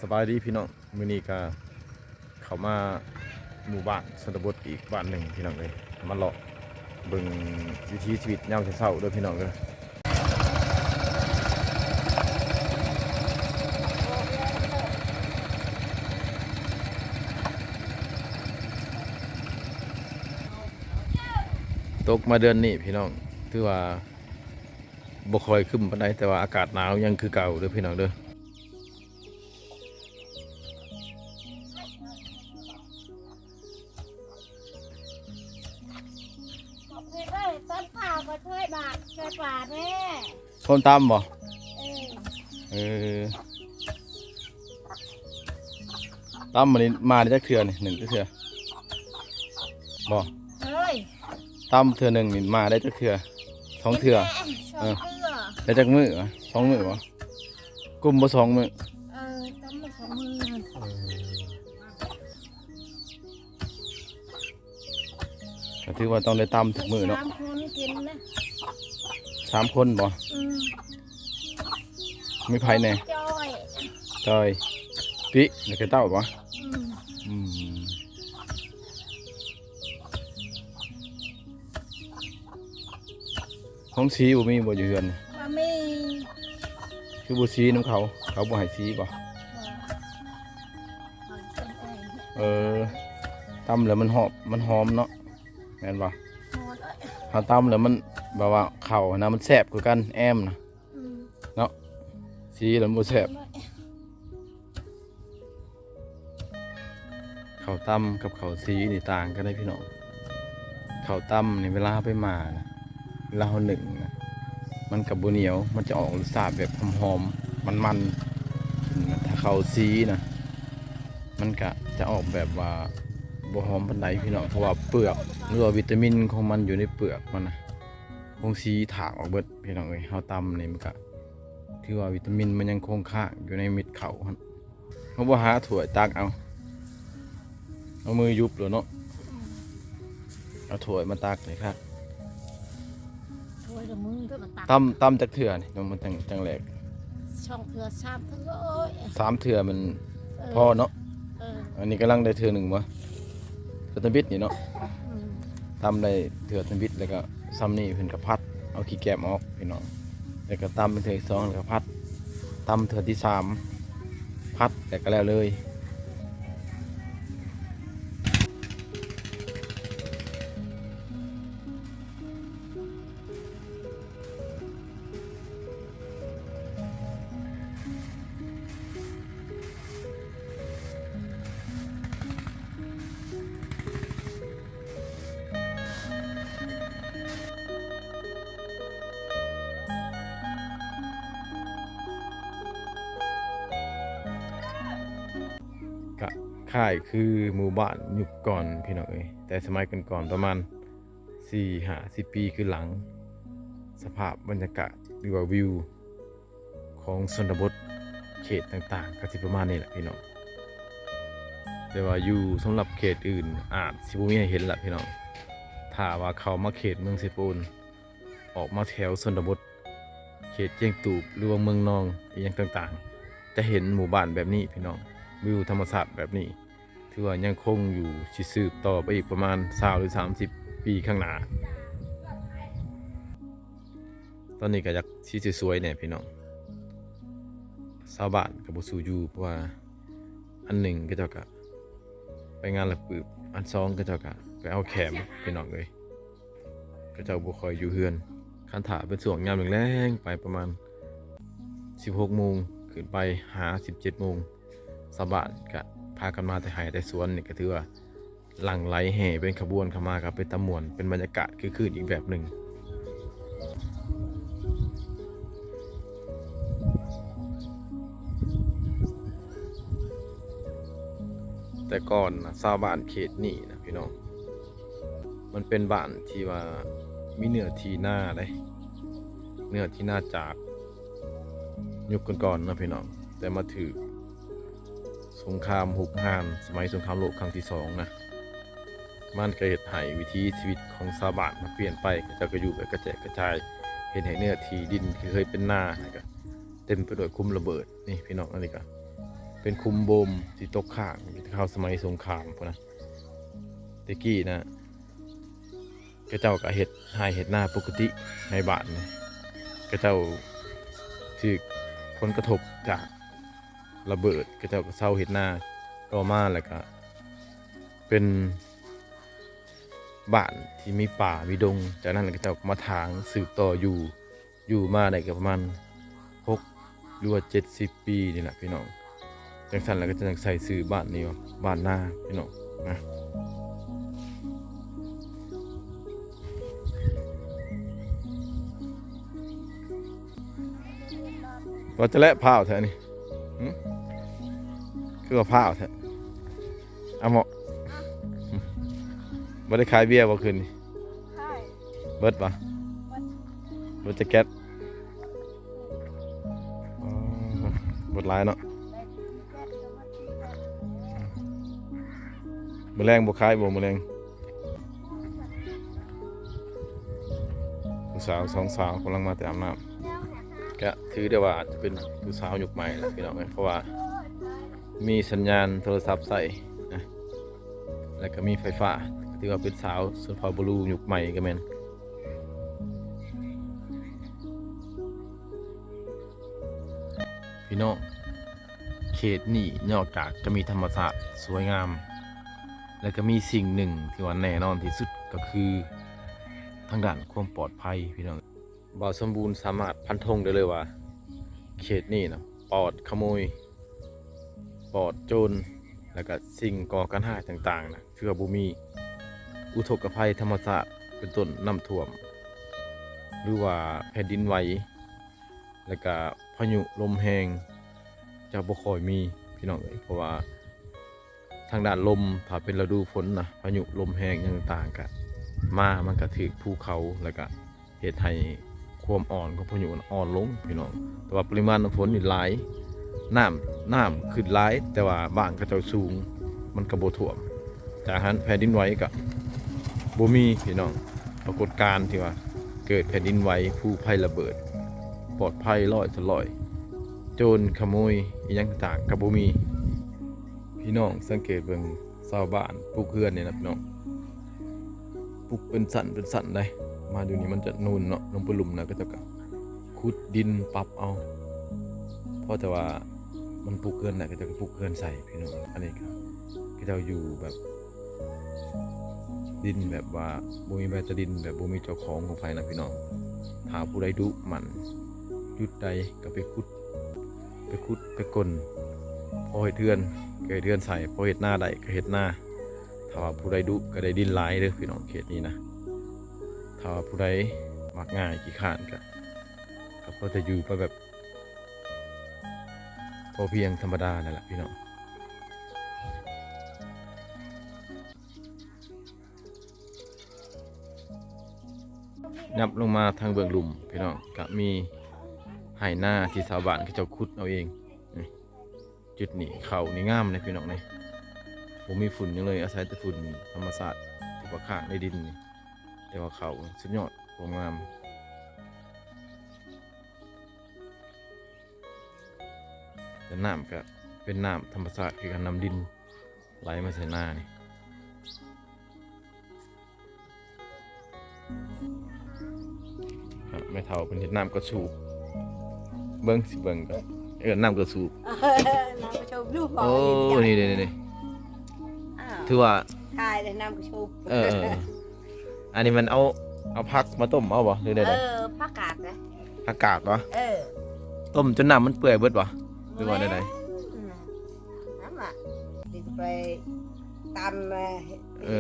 ສະບາຍດີພີ່ນ້ອງ, ມື້ນີ້ກະເຂົ້າມາໝູ່ບ້ານຊົນນະບົດອີກບ້ານໜຶ່ງພີ່ນ້ອງເອີຍ, ມາເລາະເບິ່ງວິຖີຊີວິດຍາມເຊົ້າໆເດີພີ່ນ້ອງເດີ. ຕົກມາເດືອນນີ້ພີ່ນ້ອງ ຖືວ່າບໍ່ຄ່ອຍຄຶ້ມປານໃດ, ແຕ່ວ່າອາກາດໜາວຍັງຄືເກົ່າເດີພີ່ນ້ອງເດີ. ເອີຍ ຕອນເຊົ້າມາຊ່ວຍບາດຊ່ວຍປາແດ່. ຄົນຕຳບໍ່? ເອີ ເອີ ຕຳມື້ນີ້ມາໄດ້ຈັກເທື່ອນີ້? ໜຶ່ງຈັກເທື່ອບໍ່? ເອີຍ ຕຳເທື່ອໜຶ່ງນີ້ມາໄດ້ຈັກເທື່ອ? ສອງເທື່ອ. ເອີ ສອງເທື່ອ. ໄດ້ຈັກມື້ວະ? ສອງມື້ບໍ່? ກຸ້ມບໍ່ສອງມື້? ເອີ ຕຳບໍ່ສອງມື້. ເອີ ກໍຖືວ່າຕ້ອງໄດ້ຕຳທຸກມື້ເນາະ. ສາມຄົນກິນນະ. ສາມຄົນບໍ່? ອືມ ມີໃຜແດ່? ຈອຍ ຈອຍ ຕິ ແລ້ວກໍເຕົ້າບໍ່? ອືມ ອືມ. ໂຮງສີບໍ່ມີບໍ່ຢູ່ເຮືອນ? ບໍ່ມີ. ຄືບໍ່ສີນຳເຂົາ? ເຂົາບໍ່ໃຫ້ສີບໍ່? ບໍ່. ເອີ ຕຳແລ້ວມັນຫອມ ມັນຫອມເນາະ ແມ່ນບໍ່? ເຮົາຕຳແລ້ວມັນແບບວ່າເຂົ້າຫັ້ນນະ ມັນແຊບກວ່າກັນ ແອມນະ. ອືມ ເນາະ ສີແລ້ວມັນບໍ່ແຊບ. ເຂົ້າຕຳກັບເຂົ້າສີນີ້ຕ່າງກັນເດ້ພີ່ນ້ອງ. ເຂົ້າຕຳນີ້ເວລາເຮົາໄປໝ່ານະ ເວລາເຮົາໜຶ້ງນະ ມັນກໍບໍ່ໜຽວ, ມັນຈະອອກລົດຊາດແບບຫອມໆ ມັນໆ. ຖ້າເຂົ້າສີນະ ມັນກະຈະອອກແບບວ່າບໍ່ຫອມປານໃດພີ່ນ້ອງ, ເພາະວ່າເປືອກ ຫຼືວ່າວິຕາມິນຂອງມັນຢູ່ໃນເປືອກມັນນະ ໂຮງສີຖາກອອກເບິດພີ່ນ້ອງເອີຍ. ເຮົາຕຳນີ້ມັນກະຖືວ່າວິຕາມິນມັນຍັງຄົງຄ້າງຢູ່ໃນເມັດເຂົ້າຫັ້ນ. ເຮົາບໍ່ຫາຖ້ວຍຕັກເອົາ ເອົາມືຫຍຸບໂລດເນາະ. ເອົາຖ້ວຍມາຕັກນີ້ຄັກ. ຖ້ວຍກັບມືກໍມາຕັກ. ຕຳ ຕຳຈັກເທື່ອນີ້ ມັນຈັ່ງ ຈັ່ງແຫຼກ? ສອງເທື່ອ ສາມເທື່ອ. ໂອ້ຍ ສາມເທື່ອມັນ ເອີ ພໍເນາະ. ເອີ ອັນນີ້ກຳລັງໄດ້ເທື່ອໜຶ່ງບໍ່? ເທື່ອທຳອິດນີ້ເນາະ. ອືມ ຕຳໄດ້ເທື່ອທຳອິດ ແລ້ວກໍຊ່ຳນີ້ເພິ່ນກໍຜັດເອົາຂີ້ແກມອອກພີ່ນ້ອງ, ແລ້ວກໍຕຳເທື່ອທີສອງ ແລ້ວກໍຜັດ, ຕຳເທື່ອທີສາມ ຜັດ ແລ້ວກໍແລ້ວເລີຍ. ກະຄ້າຍຄືໝູ່ບ້ານຍຸກກ່ອນພີ່ນ້ອງເອີຍ, ແຕ່ສະໄໝກ່ອນໆ ປະມານສີ່ຫ້າສິບປີຄືຫຼັງ, ສະພາບບັນຍາກາດ ຫຼືວ່າວິວຂອງຊົນນະບົດເຂດຕ່າງໆ ກໍຊິປະມານນີ້ແຫຼະພີ່ນ້ອງ. ແຕ່ວ່າຢູ່ສຳລັບເຂດອື່ນອາດຊິບໍ່ມີໃຫ້ເຫັນລະພີ່ນ້ອງ. ຖ້າວ່າເຂົ້າມາເຂດເມືອງເຊໂປນ ອອກມາແຖວຊົນນະບົດ ເຂດຈຽງຕູບ ຫຼືວ່າເມືອງນອງ ອີ່ຫຍັງຕ່າງໆ ຈະເຫັນໝູ່ບ້ານແບບນີ້ພີ່ນ້ອງ, ວິວທຳມະຊາດແບບນີ້ ຖືວ່າຍັງຄົງຢູ່ ຊິສືບຕໍ່ໄປອີກປະມານຊາວ ຫຼື ສາມສິບປີຂ້າງໜ້າ. ຕອນນີ້ກໍຢາກຊິສວຍໆແດ່ພີ່ນ້ອງ, ຊາວບ້ານກໍບໍ່ສູ້ຢູ່ ເພາະວ່າອັນໜຶ່ງເຂົາເຈົ້າກໍໄປງານລະປຶບ, ອັນສອງເຂົາເຈົ້າກໍໄປເອົາແຂມພີ່ນ້ອງເອີຍ. ເຂົາເຈົ້າບໍ່ຄ່ອຍຢູ່ເຮືອນ. ຄັນຖ້າເປັນຊ່ວງຍາມແລງໆ ໄປປະມານສິບຫົກໂມງຂຶ້ນໄປຫາສິບເຈັດໂມງ, ຊາວບ້ານກະພາກັນມາແຕ່ໄຮ່ແຕ່ສວນ, ນີ້ກໍຖືວ່າຫຼັ່ງໄຫຼແຫ່ເປັນຂະບວນເຂົ້າມາ, ກໍເປັນຕາມ່ວນ, ເປັນບັນຍາກາດຄຶກຄື້ນອີກແບບໜຶ່ງ. ແຕ່ກ່ອນນະ ຊາວບ້ານເຂດນີ້ນະພີ່ນ້ອງ ມັນເປັນບ້ານທີ່ວ່າມີເນື້ອທີ່ນາເດ້, ເນື້ອທີ່ນາຈາກຍຸກກ່ອນໆເນາະພີ່ນ້ອງ, ແຕ່ມາຖືກສົງຄາມຮຸກຮານ ສະໄໝສົງຄາມໂລກຄັ້ງທີສອງນະ, ມັນກໍເຮັດໃຫ້ວິຖີຊີວິດຂອງຊາວບ້ານມັນປ່ຽນໄປ, ເຂົາເຈົ້າກໍຢູ່ແບບກະແຈກກະຈາຍ, ເຮັດໃຫ້ເນື້ອທີ່ດິນທີ່ເຄີຍເປັນນາຫັ້ນກໍເຕັມໄປດ້ວຍຂຸມລະເບີດ. ນີ້ພີ່ນ້ອງ, ອັນນີ້ກໍ ເປັນຂຸມໂບມທີ່ຕົກຄ້າງແຕ່ເຂົ້າສະໄໝສົງຄາມພຸ້ນນະ. ແຕ່ກີ້ນະ ເຂົາເຈົ້າກໍເຮັດໄຮ່ເຮັດນາປົກກະຕິໃນບ້ານນີ້. ເຂົາເຈົ້າຖືກຜົນກະທົບຈາກລະເບີດ ເຂົາເຈົ້າກໍເຊົາເຮັດນາ. ຕໍ່ມາແລ້ວກໍເປັນບ້ານທີ່ມີປ່າມີດົງ, ຈາກນັ້ນເຂົາເຈົ້າກໍມາຖາງສືບຕໍ່ຢູ່ ຢູ່ມາໄດ້ກໍປະມານຫົກ ຫຼືວ່າເຈັດສິບປີນີ້ແຫຼະພີ່ນ້ອງ. ຈັ່ງຊັ້ນແລ້ວກໍຈະໃສ່ຊື່ບ້ານນີ້ວ່າບ້ານນາພີ່ນ້ອງນະ. ວ່າຈະແລະພ້າວແທ້ນີ້ ຫຶ? ຄືວ່າພ້າວແທ້ ອາເມາະ. ບໍ່ໄດ້ຂາຍເບຍບໍ່ຄືນນີ້? ຂາຍ. ເບິດບໍ່? ເບິດ. ເບິດຈັກແກັດ? ອໍ ເບິດຫຼາຍເນາະ. ມື້ແລງບໍ່ຂາຍບໍ່? ມື້ແລງ ຜູ້ສາວສອງສາວກຳລັງມາແຕ່ອາບນ້ຳ. ກະຖືໄດ້ວ່າອາດຈະເປັນຜູ້ສາວຍຸກໃໝ່ລະພີ່ນ້ອງເອີຍ ເພາະວ່າມີສັນຍານໂທລະສັບໃຊ້ນະ ແລ້ວກະມີໄຟຟ້າ ຖືວ່າເປັນສາວຊົນເຜົ່າບລູຍຸກໃໝ່ກະແມ່ນ. ພີ່ນ້ອງ ເຂດນີ້ນອກຈາກຈະມີທຳມະຊາດສວຍງາມ ແລ້ວກະມີສິ່ງໜຶ່ງທີ່ວ່າແນ່ນອນທີ່ສຸດ ກໍຄືທາງດ້ານຄວາມປອດໄພພີ່ນ້ອງ. ບ່າວສົມບູນສາມາດຟັນທົງໄດ້ເລີຍວ່າ ເຂດນີ້ນະປອດຂະໂມຍ ປອດໂຈນ ແລ້ວກະສິ່ງກໍ່ການຮ້າຍຕ່າງໆນະ ຄືວ່າບໍ່ມີ. ອຸທົກກະໄພທຳມະຊາດ ເປັນຕົ້ນນ້ຳຖ້ວມ ຫຼືວ່າແຜ່ນດິນໄຫວ ແລ້ວກະພາຍຸລົມແຮງ ຈະບໍ່ຄ່ອຍມີພີ່ນ້ອງເອີຍ ເພາະວ່າທາງດ້ານລົມ ຖ້າເປັນລະດູຝົນນະ ພາຍຸລົມແຮງຫຍັງຕ່າງໆກະມາ ມັນກະຖືກພູເຂົາ ແລ້ວກະເຮັດໃຫ້ຄວາມອ່ອນຂອງພາຍຸອ່ອນລົງພີ່ນ້ອງ. ແຕ່ວ່າປະລິມານນ້ຳຝົນນີ້ຫຼາຍ ນ້ຳ ນ້ຳຂຶ້ນຫຼາຍ ແຕ່ວ່າບ້ານເຂົາເຈົ້າສູງ ມັນກະບໍ່ຖ້ວມ. ຈາກຫັ້ນແຜ່ນດິນໄຫວກະບໍ່ມີພີ່ນ້ອງ. ປາກົດການທີ່ວ່າເກີດແຜ່ນດິນໄຫວ ພູໄຟລະເບີດ ປອດໄພຮ້ອຍສ່ວນຮ້ອຍ ໂຈນຂະໂມຍອີ່ຫຍັງຕ່າງກະບໍ່ມີ. ພີ່ນ້ອງສັງເກດເບິ່ງຊາວບ້ານປຸກເຮືອນນີ້ນະພີ່ນ້ອງ ປຸກເປັນຊັ້ນເປັນຊັ້ນໃດ໋. ມາຢູ່ນີ້ມັນຈະນູນເນາະ ລົງໄປລຸ່ມນະ ເຂົາເຈົ້າກະຂຸດດິນປັບເອົາ ພໍແຕ່ວ່າມັນປຸກເຮືອນໄດ້ ເຂົາເຈົ້າກະປຸກເຮືອນໃສ່ພີ່ນ້ອງ. ອັນນີ້ກະເຂົາເຈົ້າຢູ່ແບບ ດິນແບບວ່າບໍ່ມີໃບຕາດິນ ແບບບໍ່ມີເຈົ້າຂອງຂອງໃຜນະພີ່ນ້ອງ. ຖ້າຜູ້ໃດດຸໝັ່ນຈຸດໃດກະໄປຂຸດ ໄປຂຸດໄປກົ້ນ ພໍເຮັດເຮືອນກະເຮັດເຮືອນໃສ່ ພໍເຮັດນາໄດ້ກະເຮັດນາ. ຖ້າວ່າຜູ້ໃດດຸກະໄດ້ດິນຫຼາຍເດີພີ່ນ້ອງ ເຂດນີ້ນະ. ຖ້າວ່າຜູ້ໃດມັກງ່າຍຂີ້ຄ້ານກະ ກະພໍແຕ່ຢູ່ໄປແບບພໍພຽງທຳມະດານັ້ນແຫຼະພີ່ນ້ອງ. ຫຍັບລົງມາທາງເບື້ອງລຸ່ມພີ່ນ້ອງ ກະມີໄຮ່ນາທີ່ຊາວບ້ານເຂົາເຈົ້າຂຸດເອົາເອງ. ຈຸດນີ້ເຂົ້ານີ້ງາມເດ້ພີ່ນ້ອງເດ້ ບໍ່ມີຝຸ່ນຫຍັງເລີຍ ອາໄສແຕ່ຝຸ່ນທຳມະຊາດທີ່ວ່າຄ້າງໃນດິນນີ້ ແຕ່ວ່າເຂົ້າສຸດຍອດຄວາມງາມ. ແຕ່ນ້ຳກະເປັນນ້ຳທຳມະຊາດຄືກັນ ນ້ຳດິນໄຫຼມາໃສ່ນານີ້. ແມ່ເຖົ້າເພິ່ນເຮັດນ້ຳກະສູບ ເບິ່ງ ຊິເບິ່ງກ່ອນ ເອີ້ນນ້ຳກະສູບ. ນ້ຳກະສູບຢູ່ບໍ່? ໂອ້ ນີ້ໆໆ ອ້າວ ຖືວ່າຂາຍແລ້ວນ້ຳກະສູບ. ເອີໆ ອັນນີ້ມັນເອົາ ເອົາຜັກມາຕົ້ມເອົາບໍ່ ຫຼືໃດໆ? ເອີ ຜັກກາດເດ້ ຜັກກາດບໍ່? ເອີ ຕົ້ມຈົນນ້ຳມັນເປື່ອຍເບິດບໍ່ ຫຼືວ່າໃດໆ? ແມ່ນ ນ້ຳອະ ຊິໄປຕຳ ເອີ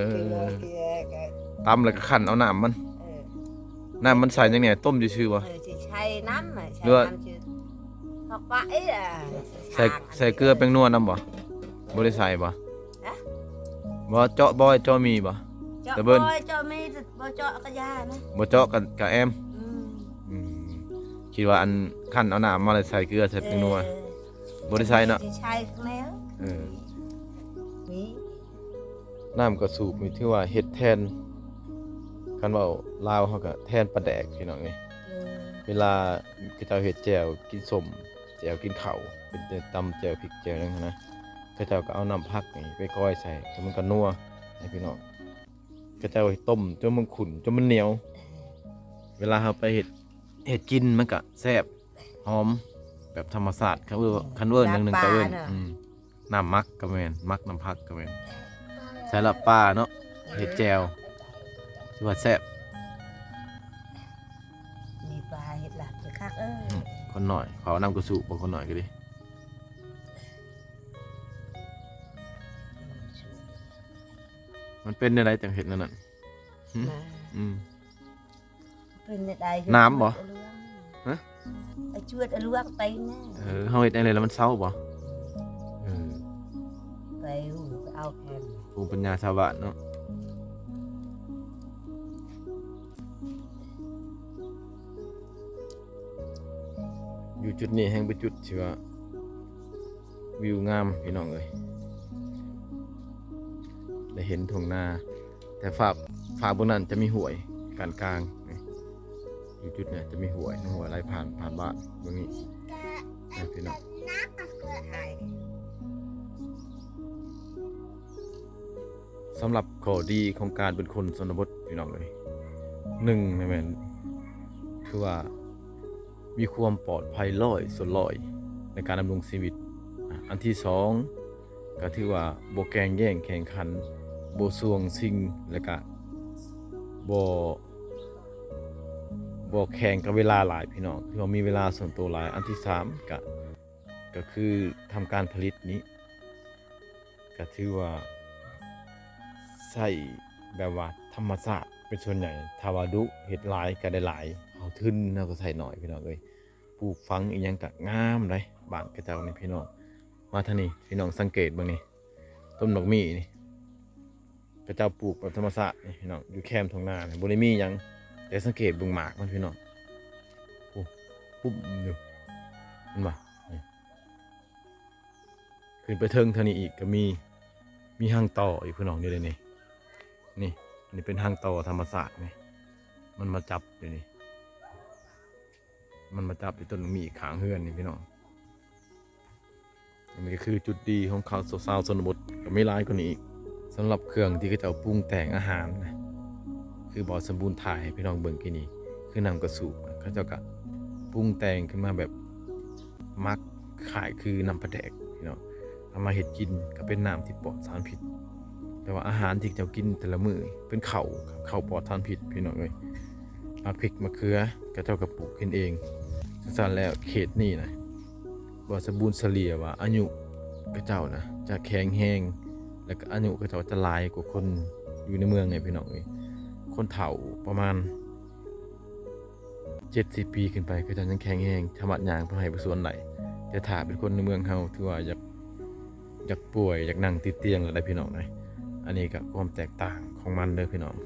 ຕຳແລ້ວກະຄັ້ນເອົານ້ຳມັນ. ເອີ ນ້ຳມັນໃສ່ຫຍັງແດ່? ຕົ້ມຊື່ໆບໍ່? ເອີ ຊິໃສ່ນ້ຳ ໃສ່ ຫຼືວ່າ ນ້ຳຊື່ ຜັກປະ ເອີ ໃສ່ ໃສ່ເກືອແປ້ງນົວນຳບໍ່? ບໍ່ໄດ້ໃສ່ບໍ່? ຮະ? ບໍ່ເຈາະບອຍເຈາະມີບໍ່? ເຈາະ ແຕ່ເບິ່ງ ບອຍເຈາະມີ ບໍ່ເຈາະກະຢ່ານະ ບໍ່ເຈາະກະ ກະແອມ. ອືມ ອືມ ຄິດວ່າອັນ ຄັ້ນເອົານ້ຳມາແລ້ວໃສ່ເກືອໃສ່ແປ້ງນົວ ເອີ ບໍ່ໄດ້ໃສ່ເນາະ ຊິໃສ່ຂ້າງໃນ. ເອີ ນີ້ ນ້ຳກະສູບນີ້ຖືວ່າເຮັດແທນ ຄັນເວົ້າລາວເຮົາກະແທນປາແດກພີ່ນ້ອງເອີຍ. ເອີ ເວລາເຂົາເຈົ້າເຮັດແຈ່ວກິນສົ້ມ ແຈ່ວກິນເຂົ້າ ເປັນແຕ່ຕຳແຈ່ວພິກແຈ່ວຫຍັງຫັ້ນນະ. ເຂົາເຈົ້າກໍເອົານ້ຳຜັກນີ້ໄປກ່ອຍໃສ່ ແລ້ວມັນກໍນົວໃຫ້ພີ່ນ້ອງ. ເຂົາເຈົ້າຕົ້ມຈົນມັນຂຸ້ນ ຈົນມັນໜຽວ ເວລາເຮົາໄປເຮັດ ເຮັດກິນມັນກະແຊບ ຫອມ ແບບທຳມະຊາດ. ຄັນເອີ້ນ ຄັນເອີ້ນຢ່າງໜຶ່ງກະເອີ້ນ ອືມ ນ້ຳໝັກກະແມ່ນ ໝັກນ້ຳຜັກກະແມ່ນ ໃສ່ລາບປາເນາະ ເຮັດແຈ່ວ ຖືວ່າແຊບ. ມີປາເຮັດລາບຈະຄັກເອີຍ. ອືມ ຄົນນ້ອຍ ເຂົານຳກະສູບບໍ່ ຄົນນ້ອຍກະດີ. ມັນເປັນແນວໃດຈັ່ງເຮັດແນວນັ້ນ? ຫຶ? ອືມ ເປັນແນວໃດ? ນ້ຳບໍ່? ຮະ? ໄປຈວດເອົາລວກໄປນະ. ເອີ ເຮົາເຮັດຈັ່ງໃດແລ້ວມັນເຊົາບໍ່? ເອີ ໄປຫຸ້ນໄປເອົາແຄມ ພູມປັນຍາຊາວບ້ານເນາະ. ຢູ່ຈຸດນີ້ແຮ່ງເປັນຈຸດທີ່ວ່າ ວິວງາມພີ່ນ້ອງເອີຍ ໄດ້ເຫັນທົ່ງນາ ແຕ່ຟາກ ຟາກເບື້ອງນັ້ນຈະມີຫ້ວຍການກາງນີ້ ຢູ່ຈຸດນີ້ຈະມີຫ້ວຍ ນ້ຳຫ້ວຍໄຫຼຜ່ານ ຜ່ານບ້ານເບື້ອງນີ້ນະພີ່ນ້ອງ. ສຳລັບຂໍ້ດີຂອງການເປັນຄົນຊົນນະບົດພີ່ນ້ອງເອີຍ ໜຶ່ງນີ້ແມ່ນ ຖືວ່າ ມີຄວາມປອດໄພຮ້ອຍສ່ວນຮ້ອຍໃນການດຳລົງຊີວິດ. ອາ ອັນທີສອງ ກະຖືວ່າບໍ່ແກ່ງແຍ່ງແຂ່ງຂັນ ບໍ່ສ່ວງຊິງ ແລະກະບໍ່ ບໍ່ແຂ່ງກັບເວລາຫຼາຍພີ່ນ້ອງ ຄືວ່າມີເວລາສ່ວນໂຕຫຼາຍ. ອັນທີສາມ ກະ ກະຄືທຳການຜະລິດນີ້ ກະຖືວ່າໃຊ້ແບບວ່າທຳມະຊາດເປັນສ່ວນໃຫຍ່. ຖ້າວ່າດຸເຮັດຫຼາຍກະໄດ້ຫຼາຍ ເຮົາທຶນເຮົາກະໃຊ້ໜ້ອຍພີ່ນ້ອງເອີຍ. ປູກຝັງອີ່ຫຍັງກະງາມໃດ໋ ບ້ານເຂົາເຈົ້ານີ້ພີ່ນ້ອງ. ມາທາງນີ້ພີ່ນ້ອງສັງເກດເບິ່ງນີ້ ຕົ້ນໝາກໝີ່ນີ້ ເຂົາເຈົ້າປູກແບບທຳມະຊາດນີ້ພີ່ນ້ອງ ຢູ່ແຄມທົ່ງນານີ້ ບໍ່ໄດ້ມີຫຍັງ ແຕ່ສັງເກດເບິ່ງໝາກມັນພີ່ນ້ອງ ໂອ້ ປຸ້ມຢູ່ ເຫັນບໍ່? ນີ້ ຂຶ້ນໄປເທິງເທົ່ານີ້ອີກກະມີ ມີຮັງຕໍ່ອີກພີ່ນ້ອງ ຢູ່ໃນນີ້. ນີ້ ອັນນີ້ເປັນຮັງຕໍ່ທຳມະຊາດນີ້ ມັນມາຈັບຢູ່ນີ້ ມັນມາຈັບຢູ່ຕົ້ນໝາກໝີ່ຂ້າງເຮືອນນີ້ພີ່ນ້ອງ. ອັນນີ້ກະຄືຈຸດດີຂອງເຂົາ ຊາວຊົນນະບົດ ກະມີຫຼາຍກວ່ານີ້ອີກ. ສຳລັບເຄື່ອງທີ່ເຂົາເຈົ້າປຸງແຕ່ງອາຫານນະ ຄືບ່າວສົມບູນຖ່າຍໃຫ້ພີ່ນ້ອງເບິ່ງກີ້ນີ້ ຄືນ້ຳກະສູບ ເຂົາເຈົ້າກະປຸງແຕ່ງຂຶ້ນມາແບບໝັກຄ້າຍຄືນ້ຳປາແດກພີ່ນ້ອງ ເອົາມາເຮັດກິນກະເປັນນ້ຳທີ່ປອດສານພິດ. ແຕ່ວ່າອາຫານທີ່ເຈົ້າກິນແຕ່ລະມື້ເປັນເຂົ້າ ເຂົ້າປອດສານພິດພີ່ນ້ອງເອີຍ. ໝາກພິກໝາກເຂືອ ເຂົາເຈົ້າກະປູກກິນເອງ. ຊັ້ນແລ້ວເຂດນີ້ນະ ບ່າວສົມບູນສະເລ່ຍວ່າອາຍຸເຂົາເຈົ້ານະຈະແຂງແຮງ ແລະກະອາຍຸເຂົາເຈົ້າຈະຫຼາຍກວ່າຄົນຢູ່ໃນເມືອງນີ້ພີ່ນ້ອງເອີຍ. ຄົນເຖົ້າປະມານ ເຈັດສິບປີຂຶ້ນໄປ ເຂົາເຈົ້າຍັງແຂງແຮງ ສາມາດຍ່າງໄປໄຮ່ໄປສວນໄດ້. ແຕ່ຖ້າເປັນຄົນໃນເມືອງເຮົາ ຖືວ່າຢາກ ຢາກປ່ວຍ ຢາກນັ່ງຕິດຕຽງແລ້ວໄດ໋ພີ່ນ້ອງເອີຍ. ອັນນີ້ກະຄວາມແຕກຕ່າງຂອງມັນເດີພີ່ນ້ອງ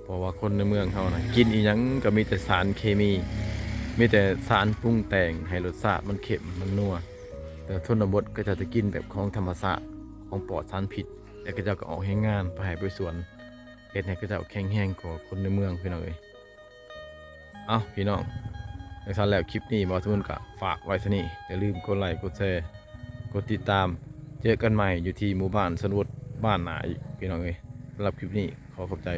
ເພາະວ່າຄົນໃນເມືອງເຮົານະ ກິນອີ່ຫຍັງກະມີແຕ່ສານເຄມີ ມີແຕ່ສານປຸງແຕ່ງໃຫ້ລົດຊາດມັນເຂັ້ມ ມັນນົວ. ແຕ່ຊົນນະບົດເຂົາເຈົ້າຈະກິນແບບຂອງທຳມະຊາດ ຂອງປອດສານພິດ ແລະເຂົາເຈົ້າກະອອກແຮງງານໄປໄຮ່ໄປສວນ ເຮັດໃຫ້ເຂົາເຈົ້າແຂງແຮງກວ່າຄົນໃນເມືອງພີ່ນ້ອງເອີຍ. ເອົ້າ ພີ່ນ້ອງ ຈັ່ງຊັ້ນແລ້ວຄລິບນີ້ບ່າວສົມບູນກະຝາກໄວ້ສ່ຳນີ້ ຢ່າລືມກົດໄລ້ ກົດແຊ ກົດຕິດຕາມ. ເຈີກັນໃໝ່ຢູ່ທີ່ໝູ່ບ້ານຊົນນະບົດບ້ານນາອີກພີ່ນ້ອງເອີຍ. ສຳລັບຄລິບນີ້ຂໍຂອບໃຈ.